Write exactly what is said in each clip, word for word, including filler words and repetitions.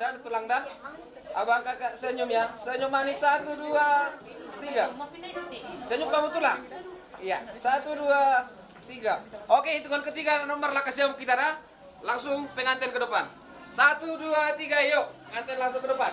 Dan tulang dan abang kakak senyum ya, senyum manis, satu, dua, tiga. Senyum kamu tulang. Iya, satu, dua, tiga. Oke, hitungan ketiga nomor langkah siap kita dah. Langsung pengantin ke depan. Satu, dua, tiga, yuk. Pengantin langsung ke depan.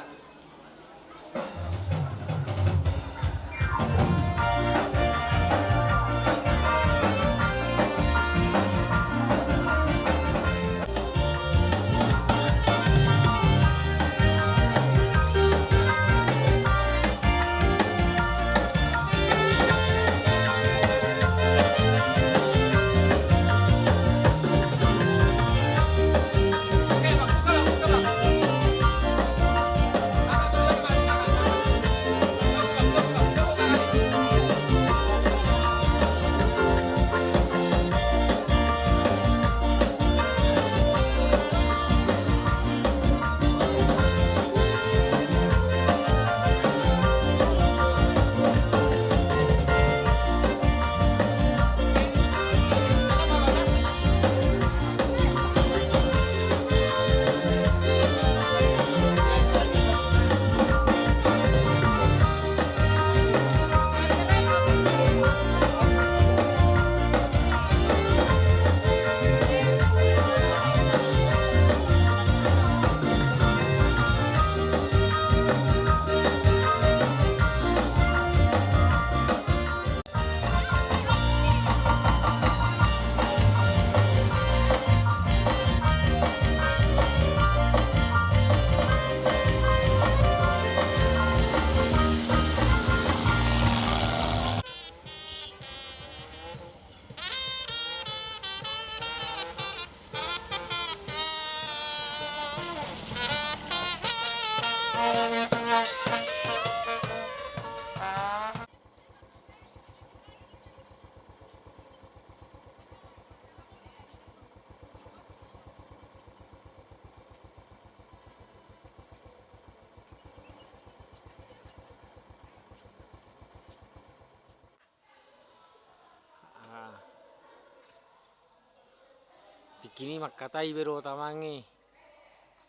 Nangkin i mangkatai be ro tamange.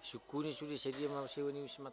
Sungkun i sude, sadia ma sewa ni usimat.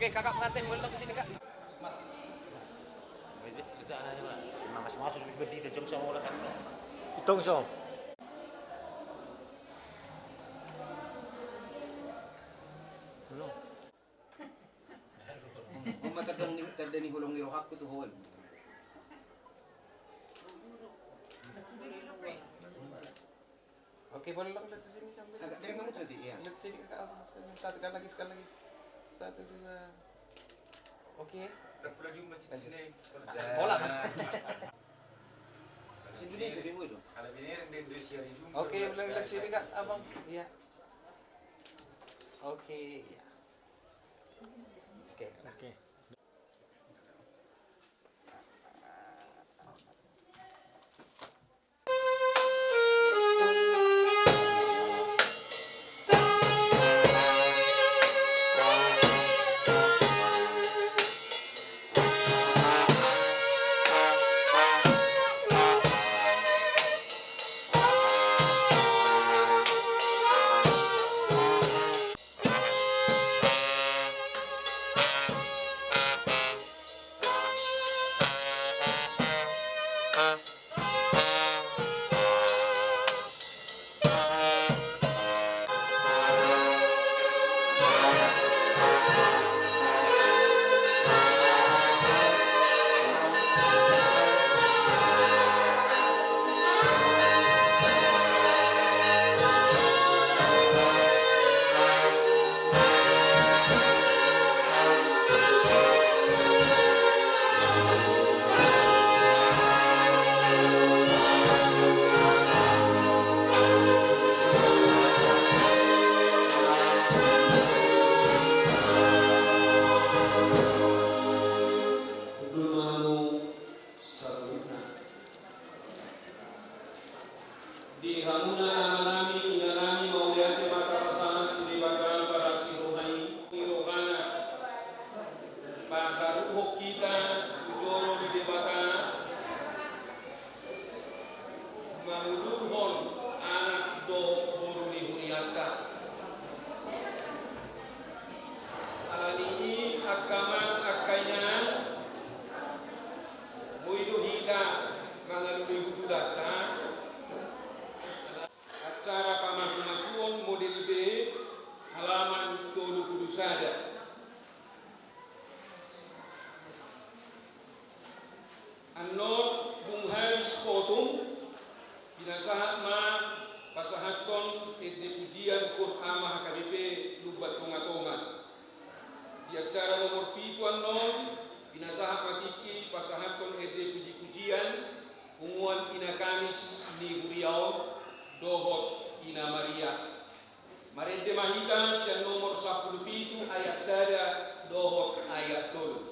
Oke, kakak pengantin, boleh datang ke sini, Kak. Mas, masuk di jam sama orang sana. Hitung, so. Belum. Om, ma tanda ni, tanda ni holong ni rohangku tu ho. Oke, boleh lang lihat di sini sambil. Agak dari mana, Cuti? Iya. Lihat sini, Kakak, Abang. Satu kali lagi, sekali lagi. Satu, dua. Oke. Terpula di rumah cincin. Lanjut. Bola, Bang. Indonesia, di mana itu? Oke, boleh lihat sini, Kak, Abang. Iya. Oke, iya. Oke. Oke. Hundul ma hamu saluhutna. Di hamuna amanami, inanami, mauliate ma hata pasahat tu Debata parasi roha i, di rohana. Pataruhon hita tu joro ni Debata, mangudurhon anak dohot boru ni hurianta. Alani i angka amang, angka inang, boi do hita mangalului hundulanta. Acara pamasumasuon model B, halaman tolu pulu sada. Annon dung habis potun, pinasahat ma pasahathon ende pujian Koor Ama H K B P Lumban Tongatonga. Di acara nomor pitu annon, pinasahat ma tingki pasahathon ende pujipujian punguan Ina Kamis Di huria on dohot Ina Maria. Marende ma hita sian nomor sampulu pitu ayat sada dohot ayat tolu.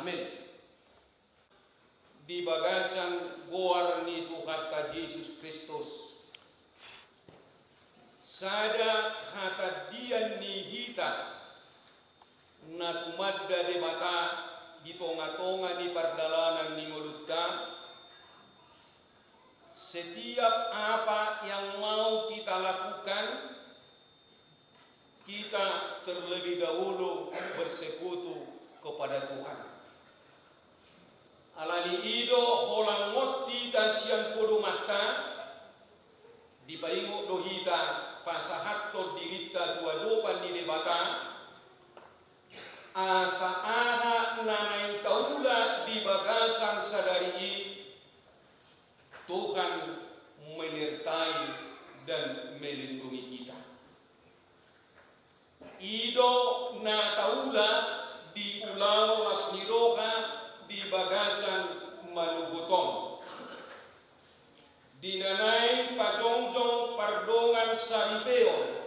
Amin. Di bagasan goar ni Tuhanta Jesus Kristus, sada hatandian ni hita na tumanda Debata di tonga-tonga ni pardalanan ni ngolunta. Setiap apa yang mau kita lakukan, kita terlebih dahulu bersekutu kepada Tuhan. Alani i do holan ngot hita sian podomanta, dipaingot do hita pasahathon dirinta tu adopan ni Debata, asa aha na naeng taula di bagasan sadari i, Tuhan menyertai dan melindungi kita. I do na taula di ulaon las ni roha di bagasan manogot on. Di na naeng pajongjong pardongan saripeon,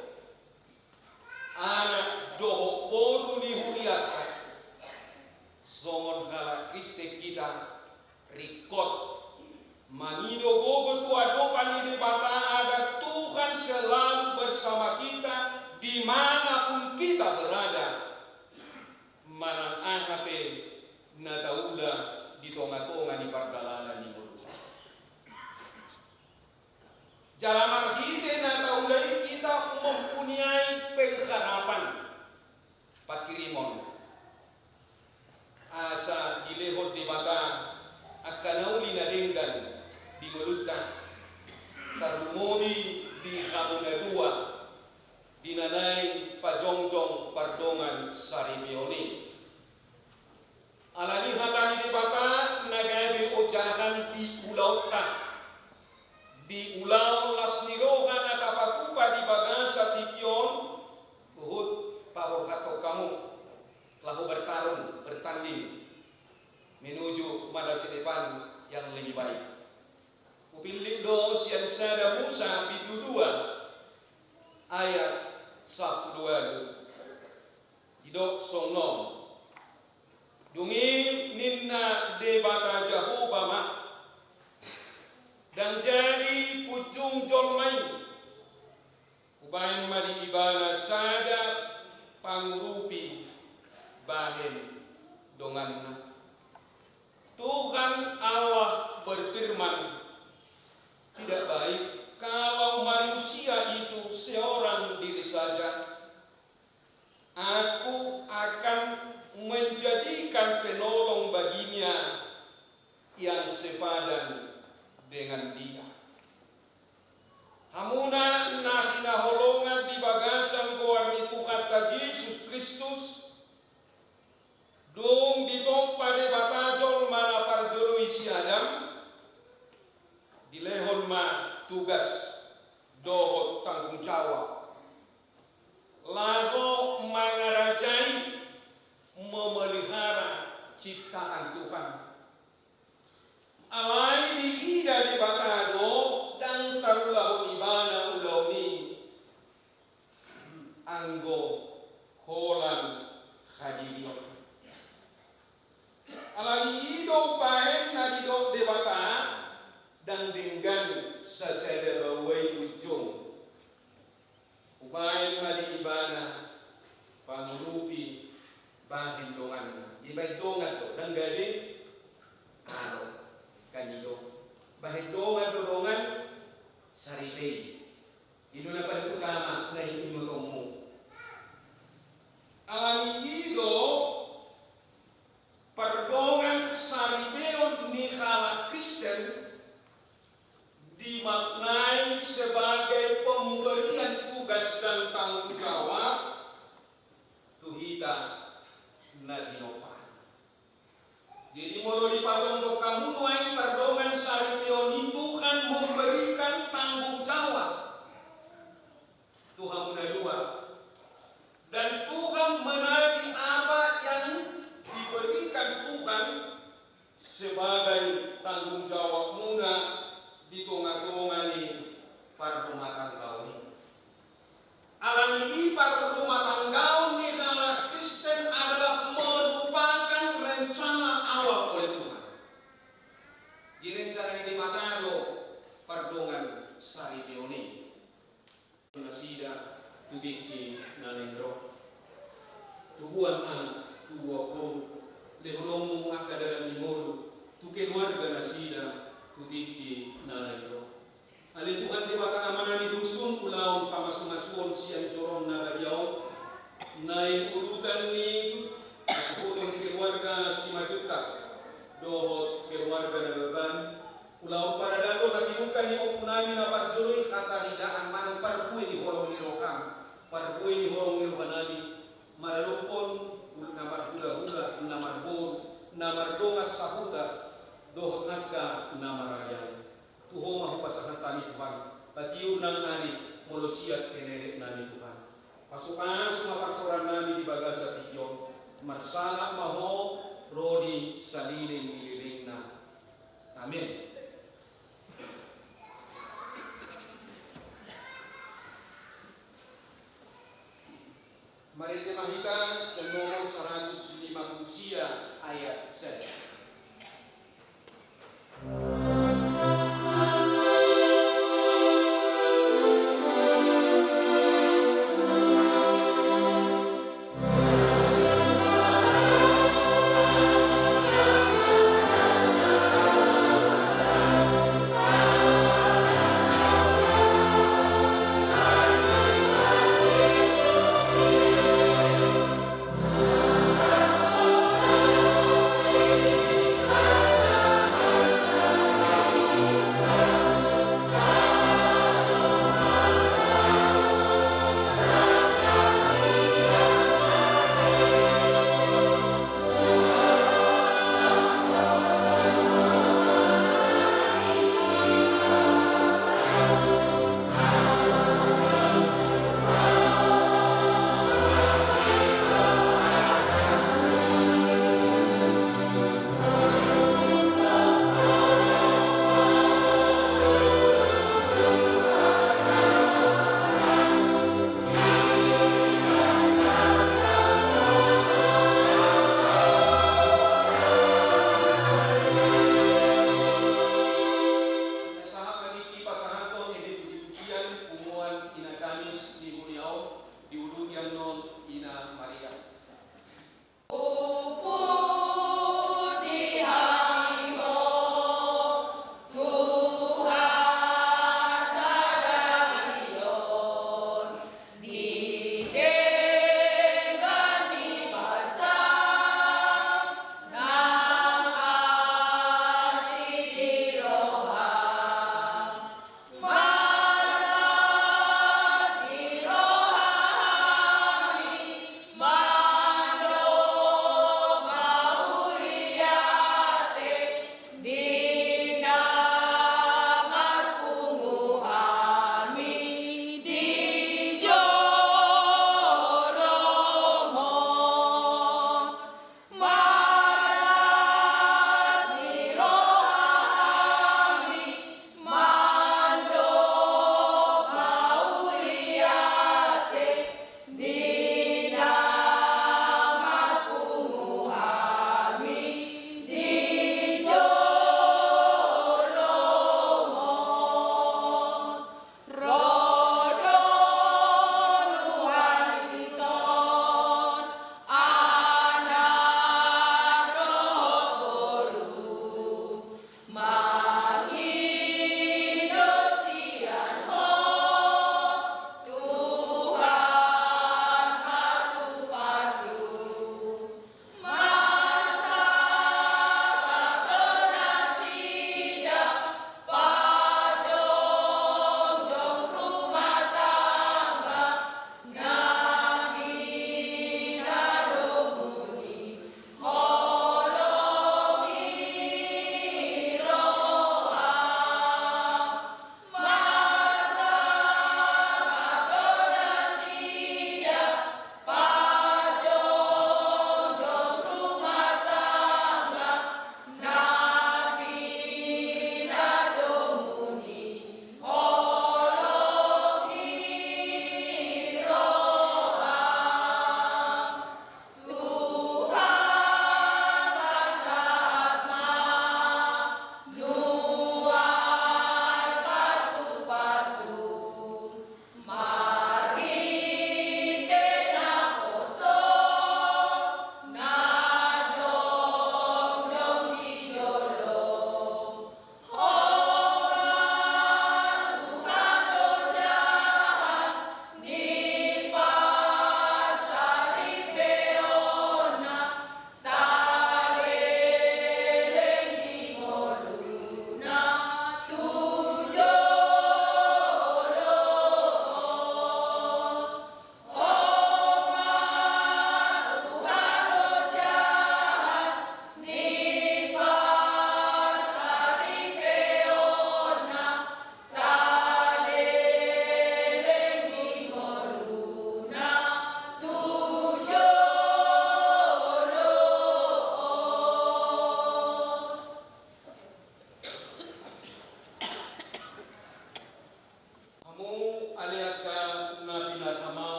anak dohot boru ni hurianta, songon halak Kristen hita ringkot mangido gogo tu adopan ni Debata agar Tuhan selalu bersama kita di mana pun kita berada. Manang aha pe na taula di tonga-tonga ni pardalanan ni ngolunta. Jala marhite na taula i hita mempunyai pengharapan, panghirimon. Asa dilehon Debata angka na uli na denggan di ngolunta, tarlumobi di hamu na dua, di na naeng pajongjong pardongan saripeon i. Alani hata ni Debata na gabe ojahan di ulaonta, di ulaon las ni roha na tapatupa di bagasan tingki on, huhut paborhathon hamu laho bertarung, bertanding menuju masa depan yang lebih baik. Hupillit do sian sada Musa bindu dua ayat sampulu ualu. Didok songon on. Dung i ninna Debata Jahowa ma, ndang jadi punjung jolma i. Hubahen ma di ibana sada pangurupi bahen donganna. Tuhan Allah berfirman, tidak baik kalau manusia itu seorang diri saja. Aku akan menjadikan penolong baginya yang sepadan dengan dia. Hamuna na hinaholongan di bagasan goar ni Tuhanta Jesus Kristus, dung ditompa Debata jolma na parjolo i si Adam, dilehon ma tugas dohot tanggung jawab laho mangarajai, memelihara ciptaan Tuhan. Alai diida Debata do ndang tarulahon ibana ulaon i, anggo holan hadirion. Alani i do umbahen na didok Debata, ndang denggan sasada baoa i punjung. Hubahen ma di ibana pangurupi bahen donganna. Dibahen dongan do, ndang gabe alo, kan i do. Bahen dongan do dongan saripe i. I do na paling utama na iingotonmu. Alani i do pardongan saripeon ni halak Kristen dimaknai sebagai pemberian tugas dan tanggung jawab tu hita na tinompa. Jadi molo dipajongjong hamu nuaeng pardongan saripeon i, Tuhan memberikan tanggung jawab tu hamu na dua. Dan Tuhan menagih apa yang diberikan Tuhan sebagai tanggung jawabmuna di tonga-tonga ni parrumatanggaon i. Alani i parrumatanggaon ni halak Kristen adalah merupakan rencana na mardongan sahuta dohot angka na maralian. Tu Ho ma hupasahat hami Tuhan, patiur nang hami molo sian penelek nami Tuhan. Pasupasu ma parsaoran nami di bagasan tingki on, marsangap ma Ho ro di saleleng ni lelengna. Amen. Marende ma hita sian nomor saratus lima pulu sia ayat sada.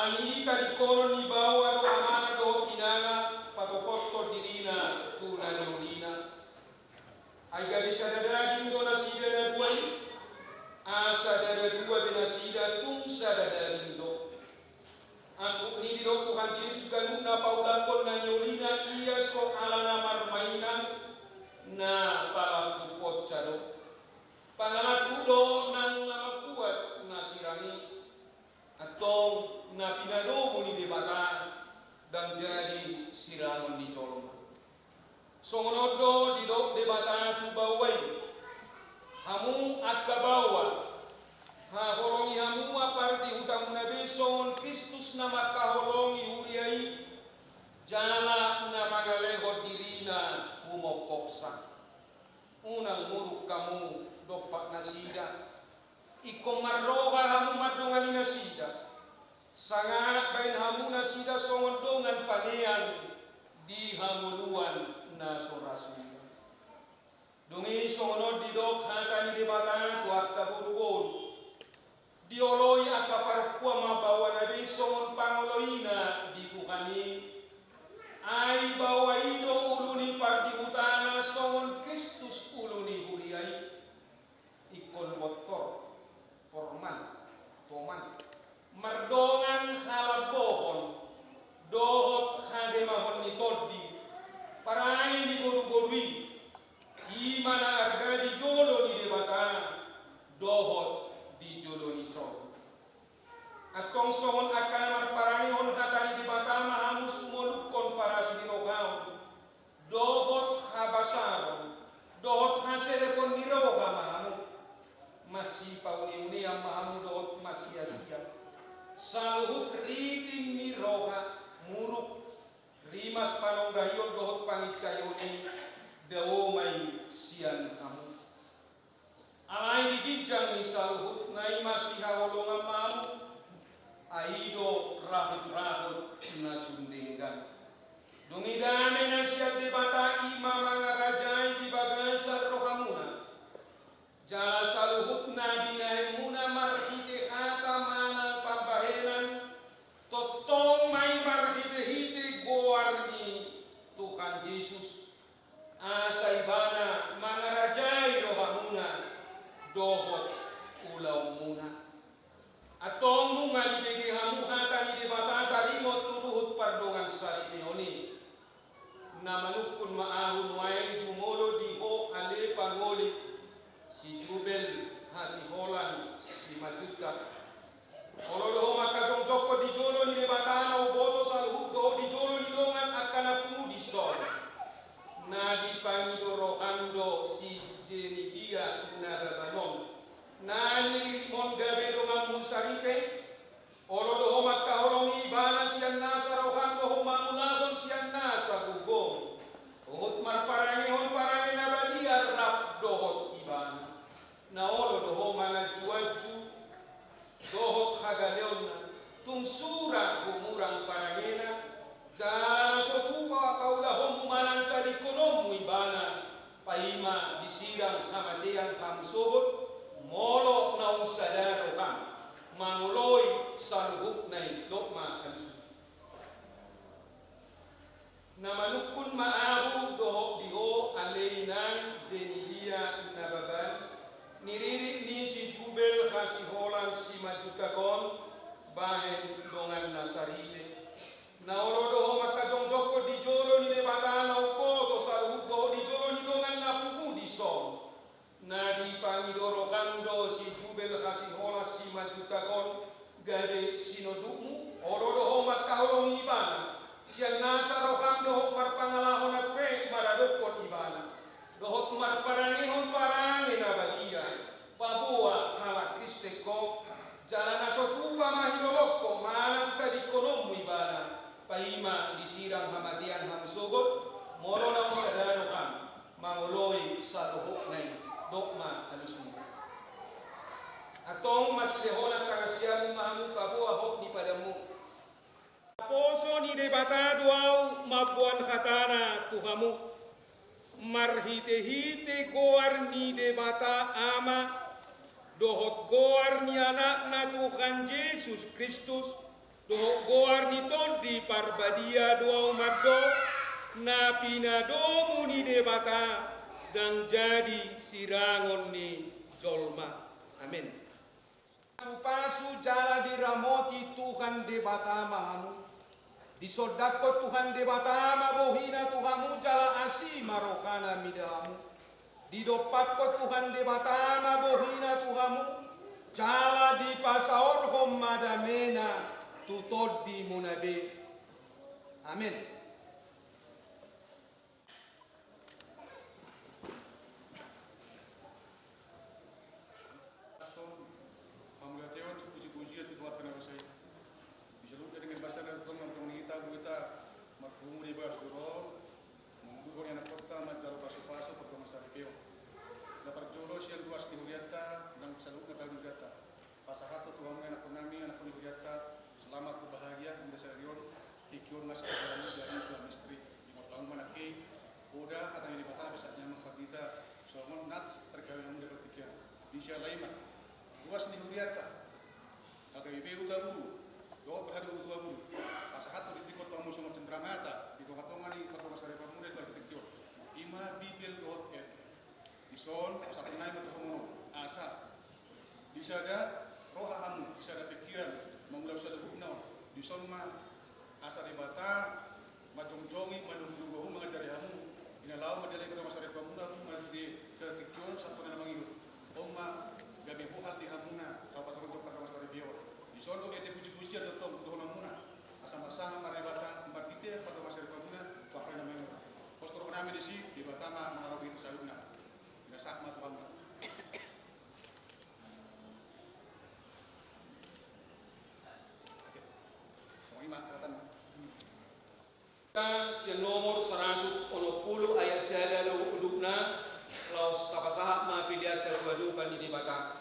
Hami tadingkonon ni baoa dohot amana dohot inana, patopothon dirina tu na niulina. Ai gabe sada daging do nasida na dua i, asa ndada dua be nasida, tung sada daging do. Angkup ni i didok Tuhan Jesus ganup na paulakhon na niulina, ia so ala na marmainan, na palampu ponca do. Pangalangku do nang na mambuat na sirang i. Antong na pinadomu ni Debata ndang jadi sirangon ni jolma. Songon on do didok Debata tu baoa i: Hamu angka baoa, haholongi hamu ma pardihutamuna be songon Kristus na mangkaholongi huria i, jala na mangalehon dirina humophopsa. Unang muruk hamu dompak nasida. Ingkon marroha hamu mandongani nasida, sangat baen hamu nasida songon dongan panean di hangoluan na so ra suda. Dung i songon on didok hata ni Debata tu angka boruboru: Dioloi angka parompuan ma baoana be songon pangoloina di Tuhan i. Ai baoa i do ulu ni pardihutana, songon Kristus ulu ni huria i. Ingkon bontor, porman, toman, mardongan halambohon dohot hademahon ni tondi, parange ni boruboru i, i ma na arga di jolo ni Debata dohot di jolo ni jolma. Antong songon angka na marparangehon hata ni Debata ma hamu sumolukhon parasi ni rohaon, dohot habasaron, dohot haselepon ni roha ma hamu. Masipauneunean ma hamu dohot masiasian. Saluhut riting ni roha, muruk, rimas panonggahion dohot panginsaion i, dao ma i sian hamu. Alai di ginjang ni saluhutna i masihaholongan ma hamu, ai i do rahutrahut na sun denggan. Dung i dame na sian Debata i ma mangarajai di bagasan rohamuna. Jala saluhutna binahenmuna marhite hata manang pambahenan, tongtong ma i marhitehite goar ni Tuhan Jesus. Asa Ibana mangarajai rohamuna dohot ulaonmuna. Antong nunga dibege hamu hata ni Debata taringot tu ruhut pardongansaripeon i. Na manungkun ma ahu nuaeng jumolo di ho ale pangoli, si Jubel Hasiholan Simanjuntak. Olo do ho mangkajongjongkon di jolo ni Debata na umboto saluhut dohot di jolo ni dongan angka na pungu dison. Na dipangido roham do si Jenidia Nababan on, na niriritmon gabe donganmu saripe. Olo do ho mangkaholongi ibana sian nasa roham dohot mangulahon sian nasa gogo, huhut marparangehon parange na badia rap dohot ibana. Na olo do ho manganjuanju dohot hagaleonna, tung sura gumurang parangena, jala na so tupa paulahonmu manang tadingkononmu ibana, paima disirang hamatean hamu sogot, molo naung sada roham mangoloi saluhutna i, dok ma alusmu. Na manungkun ma ahu dohot di ho ale inang Jenidia Nababan, niririt ni si Jubel Hasiholan Simanjuntak on, bahen donganna saripe. Na olo do ho mangkajongjongkon di jolo ni Debata na umboto saluhut dohot di jolo ni dongan na pungu dison. Na dipangido roham do si Jubel Hasiholan Simanjuntak on gabe sinondukmu, olo do ho mangkaholongi ibana sian nasa roham dohot marpangalaho na ture maradophon ibana, dohot marparangehon parange na badia, paboa halak Kristen ho, jala na so tupa mahilolot ho manang tadingkononmu ibana, paima disirang hamatean hamu sogot, molo naung sada roham mangoloi saluhutna i, dok ma alusmu. Antong masilehonan hangoluan ma hamu paboa hot ni padanmu. Naposo ni Debata do ahu mamboan hatana tu hamu, marhitehite goar ni Debata Ama dohot goar ni Anakna Tuhan Jesus Kristus, Dohot goar ni Tondi Parbadia do ahu mandok, na pinadomu ni Debata, ndang jadi sirangon ni jolma. Amen. Pasu-pasu jala diramoti Tuhan Debata ma hamu. Disondangkon Tuhan Debata ma bohina tu hamu jala asi ma rohana mida hamu. Didompakkon Tuhan Debata ma bohina tu hamu, jala dipasaorhon ma damena tu tondimuna be. Amen. Antong, hamuliateon, puji-pujian tu Tuhanta na basa i. Di saluhutna denggan basana tongtong, na tongtong hita, boha hita marpungu di bagasan joro on, manggohi anakhonta manjalo pasu-pasu pardongansaripeon. Na parjolo sian ruas ni hurianta nang saluhutna pahali ni hurianta. Pasahathon tu hamu anakhonnami, anakhon ni hurianta, selamat berbahagia, muda sadari on, tingki on nasa hamu jadi suami istri. Di mata hamu ma nangkin, poda hata ni Debata na basa i, nang sandita, songon nats perkawinan hamu di partingkian. Di siala i ma ruas ni hurianta, H K B P Huta Bulu dohot P H D Huta Bulu, pasahathon di tingki on tu hamu songon cendramata di tonga-tonga ni pardongansaripeon muna di bagasan tingki on. I ma Bibel dohot ende. Dison pasahathon nami ma tu hamu on, asa di sada roha hamu, di sada pingkiran, mangulahon saluhutna on, dison ma asa Debata manjongjongi, manunggu-nunggu hamu, mangajari hamu, di na laho mandalan pardongansaripeon muna, hamu ma di sada tingki on sahat tu na mangihut. On ma gabe bohal di hamuna laho patoronjong pardongansaripeon. Dison do ende puji-pujian tongtong dohonon muna, asa marsangap ma Debata marhite pardongansaripeon muna tu angka na mangihut. Pos tu roha nami disi, Debata ma mangaramoti hita saluhutna. Di na sahat ma tu hamuna. Songon i ma hata. Sian nomor saratus onom pulu ayat sada dohot udutna, laos tapasahat ma peleanta tu adopan ni Debata.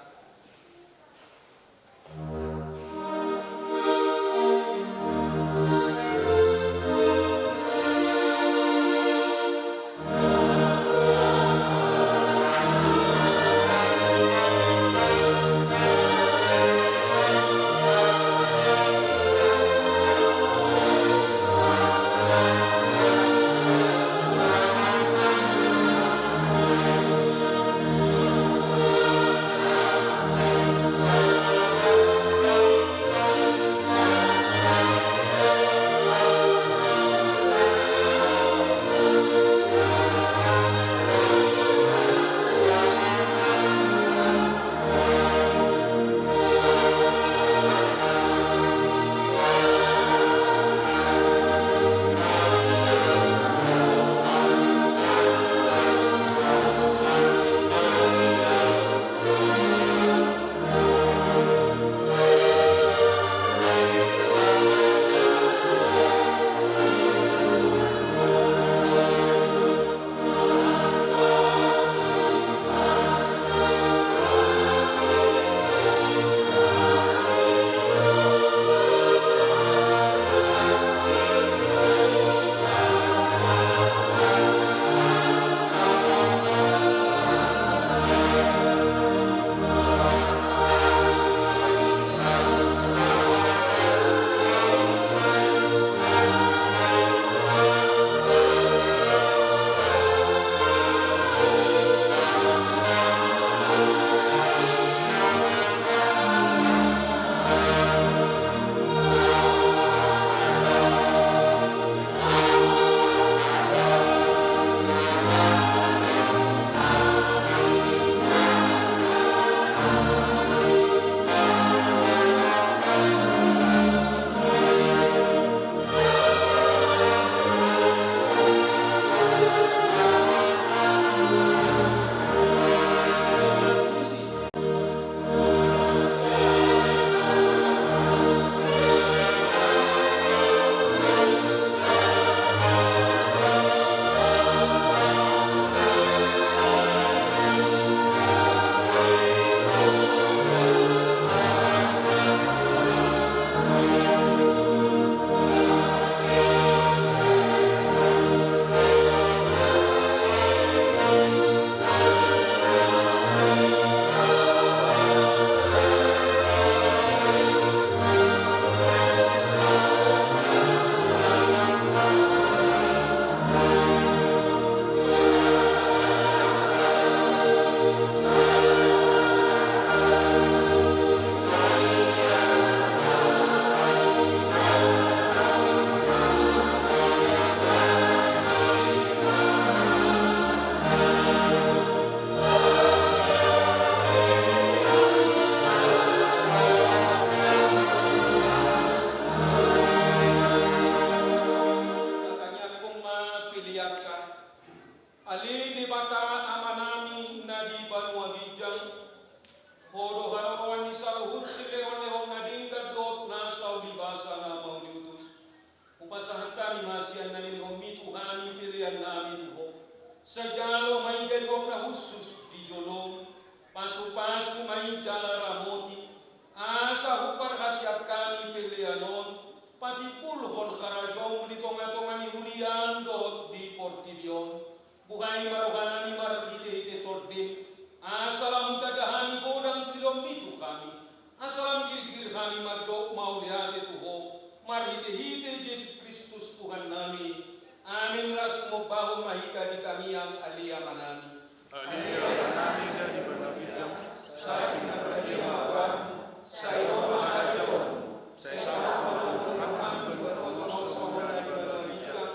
Sai jalo ma i gabe gok na hushus di jolom, pasupasu ma i jala ramoti, asa huparhasiat hami pelean on, patimbulhon harajaonmu di tongatonga ni huriaM dohot di portibi on. Buhai ma rohanami marhitehite Tondim, asa lam hutanda hami godang silehonMi tu hami, asa lam girgir hami mandok mauliate tu Ho, marhitehite Jesus Kristus Tuhannami. Amin. Las humombahon ma hita di tangiang Ale Amanami. Ale Amanami na di banua ginjang, sai pinarbadia ma goarMu, sai ro ma harajaonMu, sai saut ma goarMu di banua tonga on songon na di banua ginjang.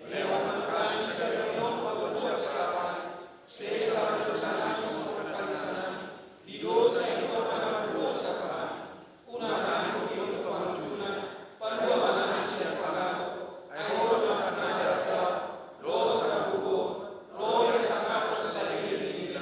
Lehon ma tu hami sadari on hangoluan sahalak nami, sesa ma dosanami songon pangkeanami di dosa ni angka na mardosa tu hami. Unang hami togihon tu pangunjunan, palua ma hami sian pangago, ai Ho do nampuna harajaon dohot hagogoon dohot hasangapon saleleng ni lelengmi.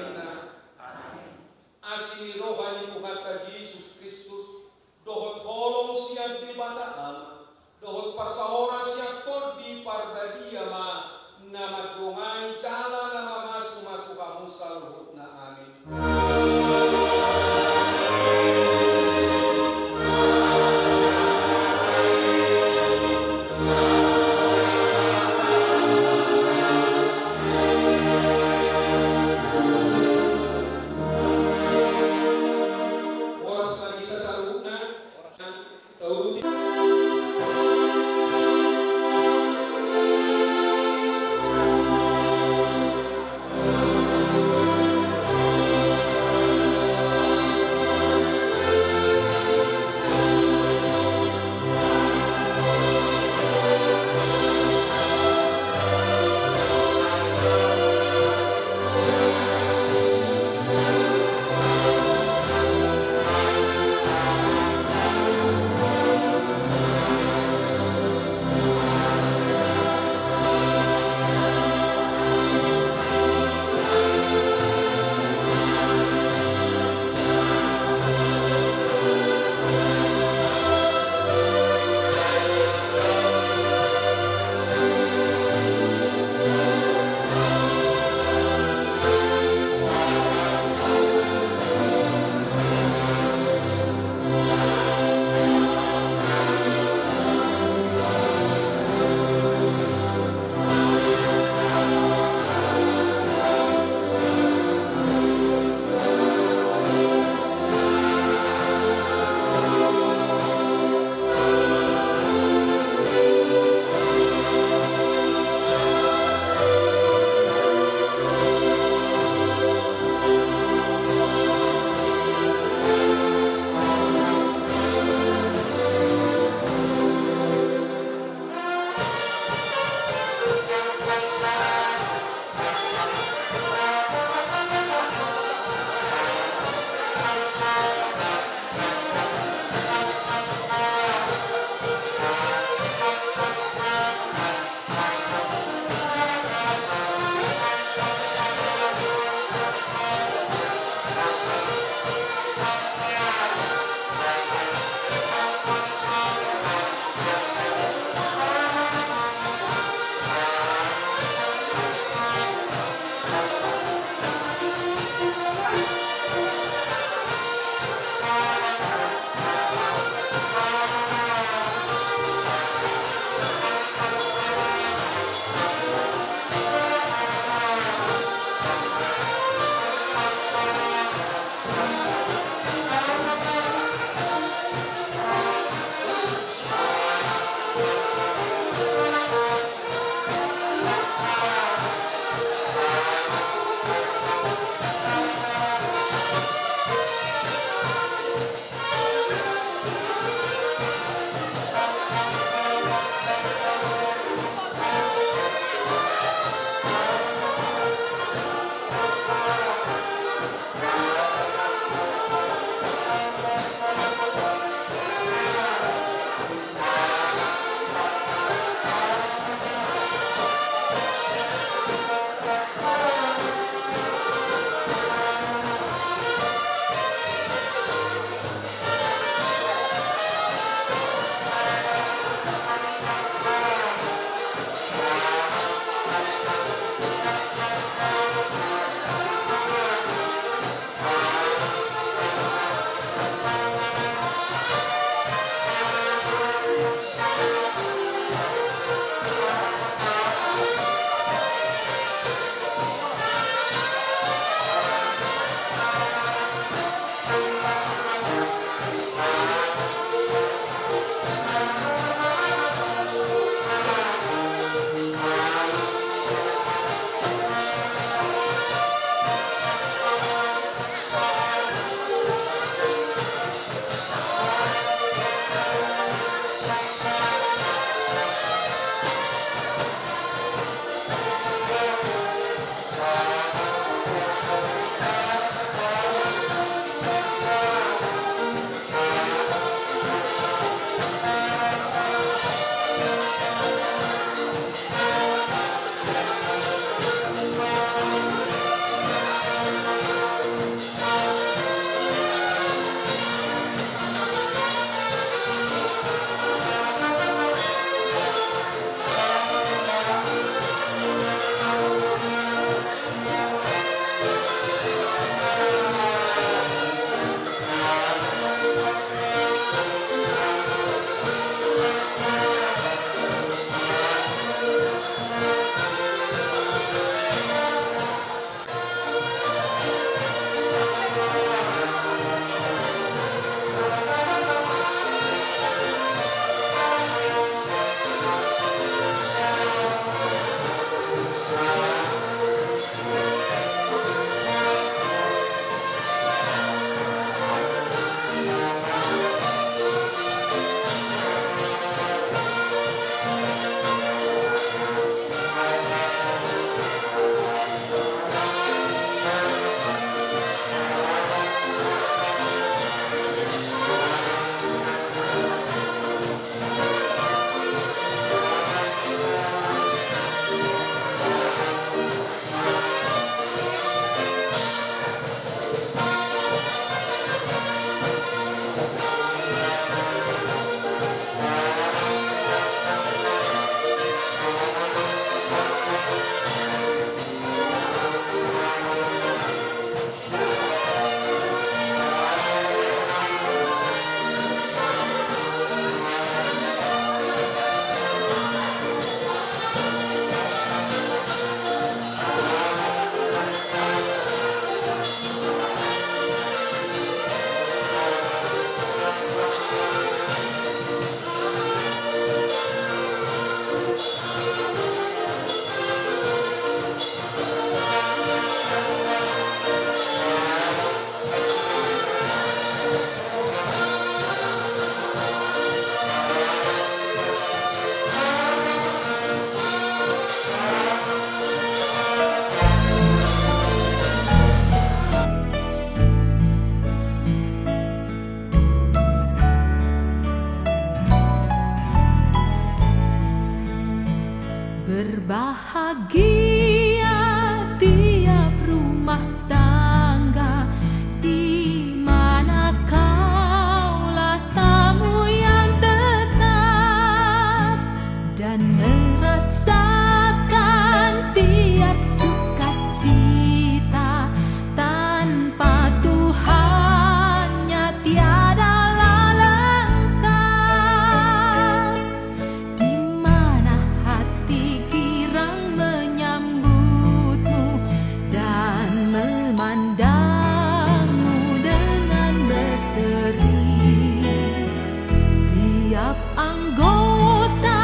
Berbahagia tiap rumah tangga di mana kaulah tamu yang tetap dan merasakan tiap sukacita tanpa Tuhannya tiadalah lengkap. Di mana hati girang menyambutmu dan memandangmu dengan berseri. Tiap anggota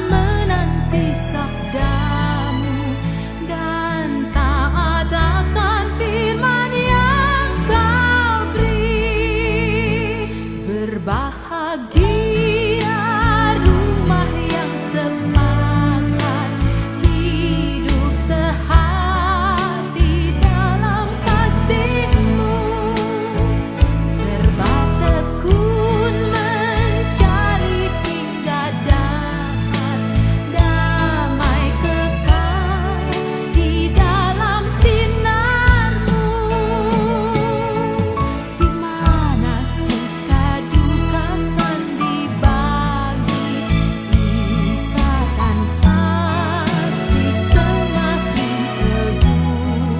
menanti sabdamu dan taat akan firman yang kau beri. Berbahagia rumah yang sepakat hidup sehati dalam kasih-Mu. Serba tekun mencari hingga dapat damai kekal di dalam sinar-Mu. Di mana suka duka kan dibagi, ikatan kasih semakin teguh.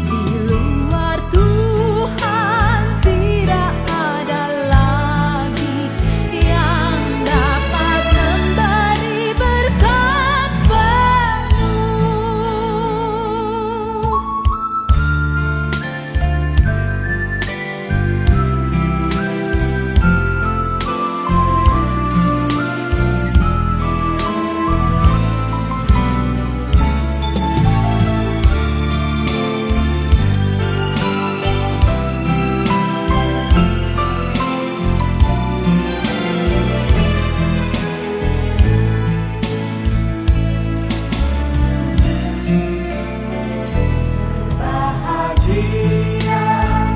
Di luar Tuhan tidak ada lagi yang dapat memberi berkat penuh. Bahagia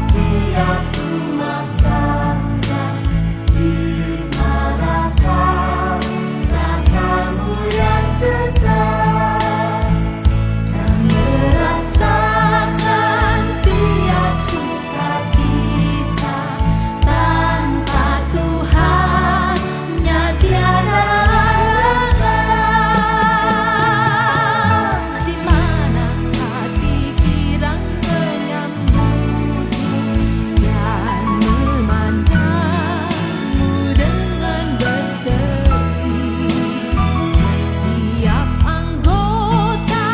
tiap rumah tangga di mana kaulah tamu yang tetap dan merasakan tiap sukacita tanpa Tuhan. Nya tiada lengkap. Di mana hati girang menyambutmu dan memandangmu dengan berseri. Tiap anggota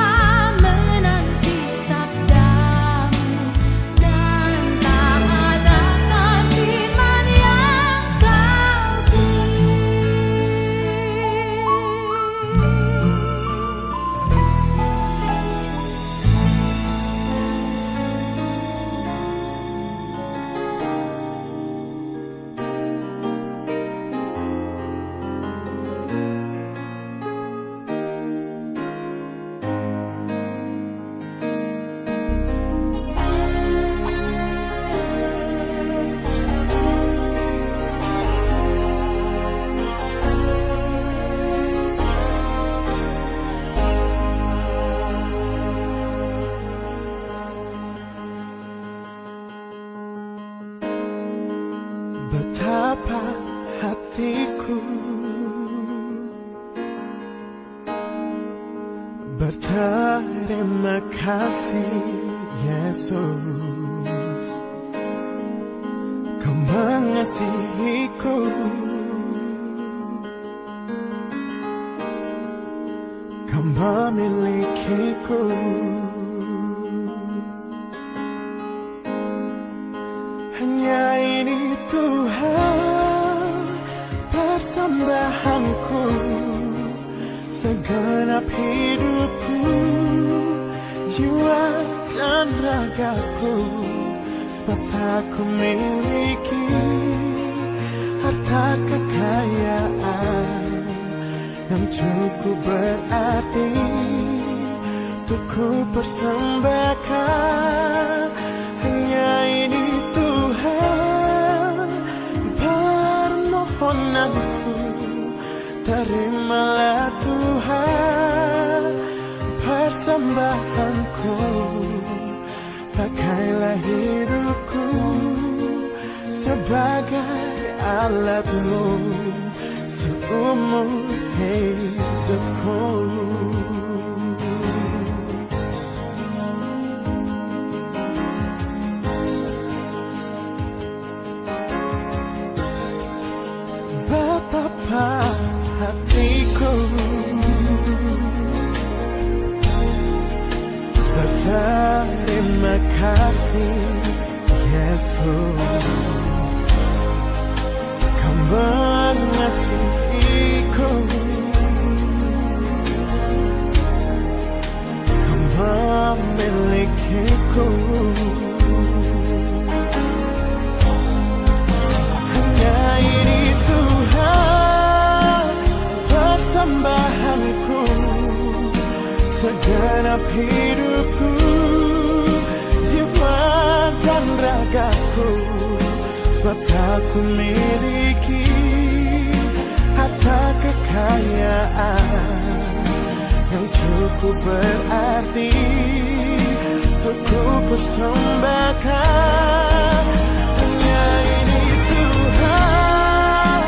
menanti sabdamu dan taat akan firman yang kau beri. Betapa hatiku berterima kasih, Yesus, Kau mengasihiku, Kau memilikiku. Hanya ini Tuhan persembahanku, segenap hidupku, jiwa dan ragaku, sebab tak kumiliki harta kekayaan yang cukup berarti untuk kupersembahkan. Hanya ini Tuhan permohonanku, terimalah Tuhan. Persembahanku, pakailah hidupku sebagai alatmu seumur hidupku. Betapa hatiku berterima kasih, Yesus. Kau mengasihiku, Kau memilikiku. Hanya ini Tuhan persembahanku, segenap hidupku, jiwa dan ragaku. Sebab tak kumiliki harta kekayaan yang cukup berarti untuk kupersembahkan. Hanya ini Tuhan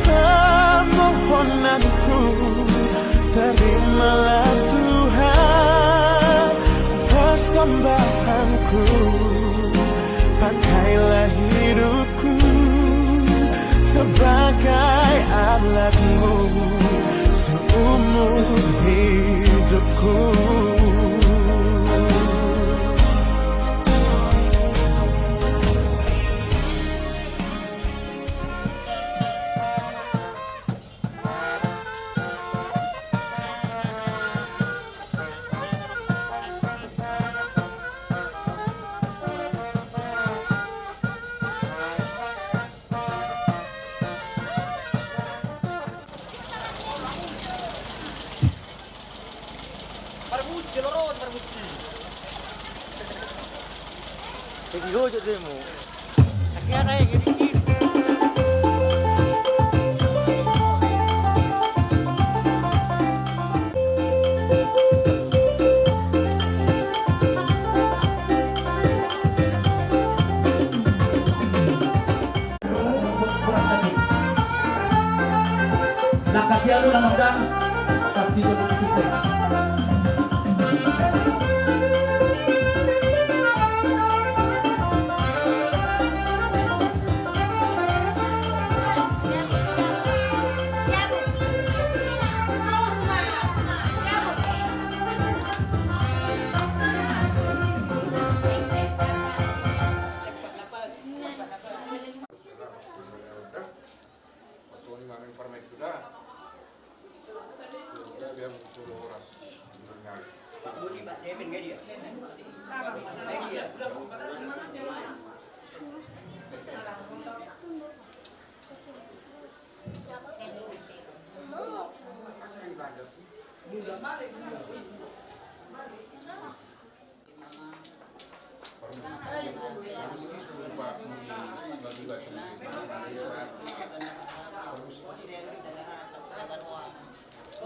permohonanku, terimalah Tuhan persembahanku, pakailah hidup sebagai alatmu seumur hidupku. Parmusi, jolo ro, parmusi. Jadi hojok demo. Akhirnya naik, jadi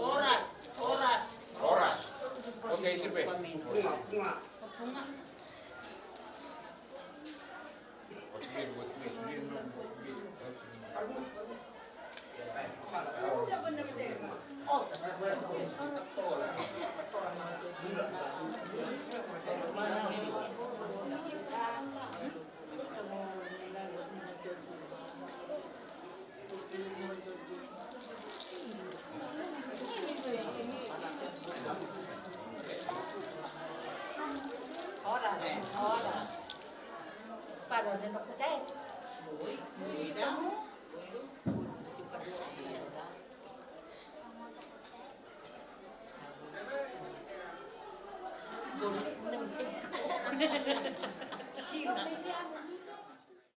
Horas, horas. Horas. Oke, sip.